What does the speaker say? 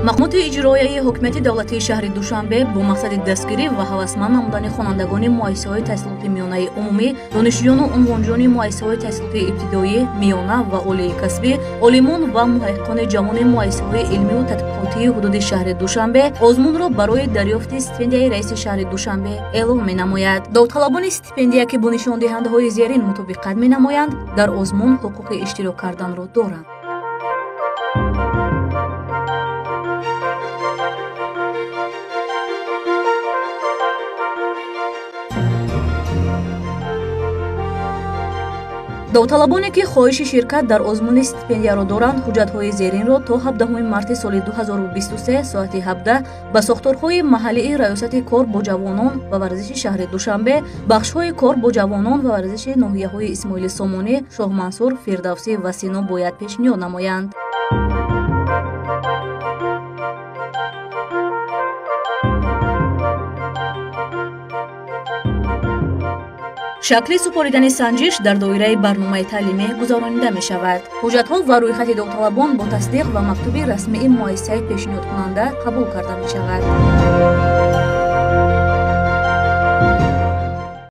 Мақомоти иҷроияи ҳукумати давлатии шаҳри Душанбе бо мақсади дастгирӣ ва ҳавасманд намудани хонандагони муассисаҳои таҳсилоти миёнаи умумӣ, донишҷӯёну унвонҷӯёни муассисаҳои таҳсилоти ибтидоӣ, миёна ва олии касбӣ, олимон ва муҳаққиқони ҷавони муассисаҳои илмиву тадқиқотии ҳудуди шаҳри Душанбе озмунро барои дарёфти стипендияи раиси шаҳри Душанбе эълон менамояд. Довталабони стипендия, ки бо нишондиҳандаҳои зерин мутобиқат менамоянд, дар озмун ҳуқуқи иштирок карданро доранд. Довталабоне, ки хоҳиши ширкат дар озмуни стипендияро доранд, ҳуҷҷатҳои зеринро то 17 марти соли 2023 соати 17 ба сохторҳои маҳаллии Раёсати кор бо ҷавонон ва варзиши шаҳри Душанбе, бахшҳои кор бо ҷавонон ва варзиши ноҳияҳои Исмоили Сомонӣ, Шоҳмансур, Фирдавсӣ ва Сино бояд пешниҳод намоянд. Шакли супоридани санҷиш дар доираи барномаи таълимӣ гузаронида мешавад. Ҳуҷҷатҳо ва рӯйхати довталабон бо тасдиқ ва мактуби расмии муассисаи пешниҳодкунанда қабул карда мешавад.